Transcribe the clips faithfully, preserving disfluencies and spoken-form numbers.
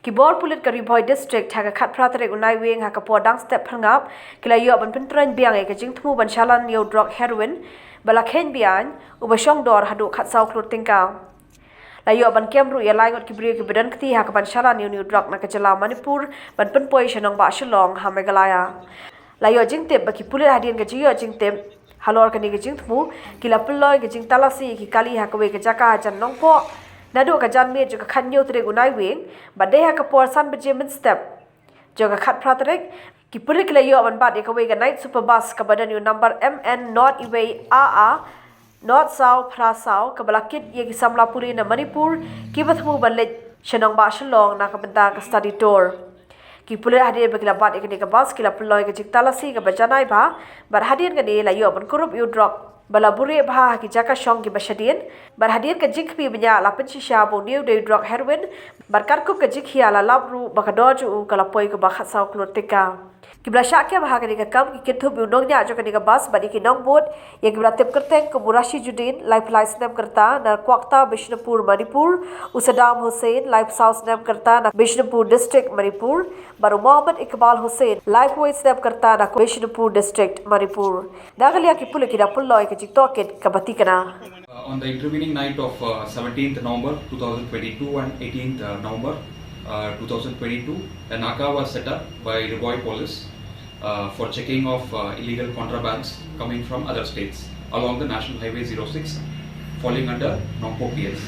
Ki bor pulit ka Ri Bhoi District ha ka khatphra tarik u Naiwieng ha ka por dang step phyrngap ki la ïoh ban pyntroiñ biang ïa ka jingthmu ban shalan ïa u drok heroin ba la kheiñ beaiñ uba shong dor haduh khatsaw klur tyngka. La ïoh ban kem ruh ïa lai ngut ki briew kiba don kti ha ka ban shalan ïa une u drok na ka jylla Manipur ban pynpoi sha nongbah Shillong ha Meghalaya. La ïoh jingtip ba ki pulit hadien ka jingïoh jingtip halor kane ka jingthmu ki la pynlong ka jingtalasi ïa ki kali ha kawei ka jaka hajan Nongpoh naduh ka janmiet jong ka khathynñiew tarik u Naiwieng bad dei ha ka por san baje mynstep jong ka khatphra tarik, ki pulit ki la ïoh ban bat ïa kawei ka night super bus kaba don ïa u number M N not iwei A A not saw phra saw kaba la kit ïa ki samla pule na Manipur kiba thmu ban leit sha nongbah Shillong na ka bynta ka study tour. Ki pulit hadien ba ki la bat ïa kane ka bus ki la pynlong ïa ka jingtalasi kaba janai bha bad hadien kane la ïoh ban kurup ïa u drok ba la buhrieh bha ha ki jaka shong kiba shadien bad hadien ka jingkhmih bniah la pynshisha ba une u dei u drok heroin bad katkum ka jingkhia la lap ruh ba ka dor jong u ka la poi kumba khatsaw klur tyngka. Kiba la shah kem ha kane ka kam ki kynthup ïa u nongñiah jong kane ka bus bad ïa ki nongbud ïa kiba la tip kyrteng kum u Rashiduddin laiphew lai snem kyrta na Kwakta Bishnupur Manipur, u Saddam Hussain laiphew saw snem kyrta na Bishnupur District Manipur bad u Mohammad Iqbal Hussain laiphew wei snem kyrta na Bishnupur District Manipur. Na ka liang ki pulit ki da pynlong ïa ka jingtohkit kaba tikna. Uh, on the intervening night of uh, seventeenth November two thousand twenty-two and eighteenth uh, November uh, two thousand twenty-two, a naka was set up by Ri Bhoi Police uh, for checking of uh, illegal contrabands coming from other states along the National Highway zero six, falling under Nongpoh P S.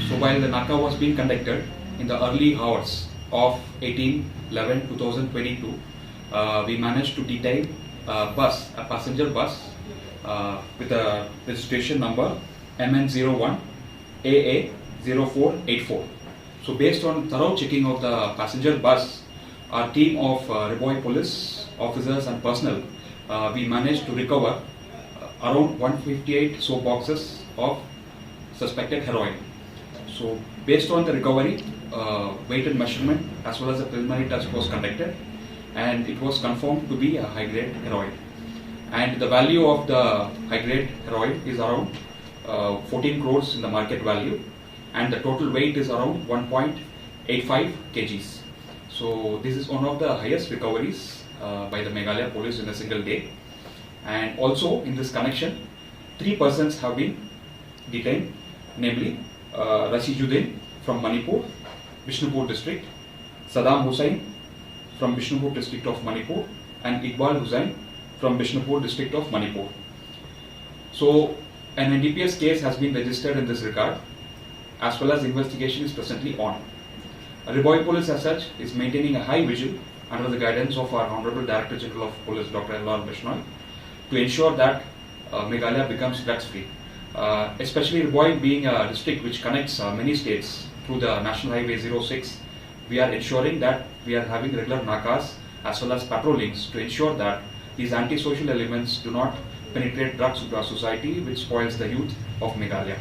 So while the naka was being conducted in the early hours of eighteen eleven two thousand twenty-two, uh, we managed to detain a bus, a passenger bus, uh, with a registration number M N zero one A A zero four eight four. So based on thorough checking of the passenger bus, our team of uh, Ri Bhoi police officers and personnel, uh, we managed to recover uh, around one fifty-eight soap boxes of suspected heroin. So based on the recovery, uh, weight and measurement as well as the preliminary test was conducted, and it was confirmed to be a high-grade heroin. And the value of the high-grade heroin is around uh, fourteen crores in the market value, and the total weight is around one point eight five kgs. So this is one of the highest recoveries uh, by the Meghalaya police in a single day. And also in this connection, three persons have been detained, namely uh, Rashiduddin from Manipur, Bishnupur district, Saddam Hussain from Bishnupur district of Manipur, and Iqbal Hussain from Bishnupur district of Manipur. So an N D P S case has been registered in this regard, as well as investigation is presently on. Ri Bhoi Police as such is maintaining a high vigil under the guidance of our Honorable Director General of Police, Doctor L R Bishnoi, to ensure that uh, Meghalaya becomes drugs free. Uh, especially Ri Bhoi being a district which connects uh, many states through the National Highway zero six, we are ensuring that we are having regular nakas as well as patrollings to ensure that these antisocial elements do not penetrate drugs into our society, which spoils the youth of Meghalaya.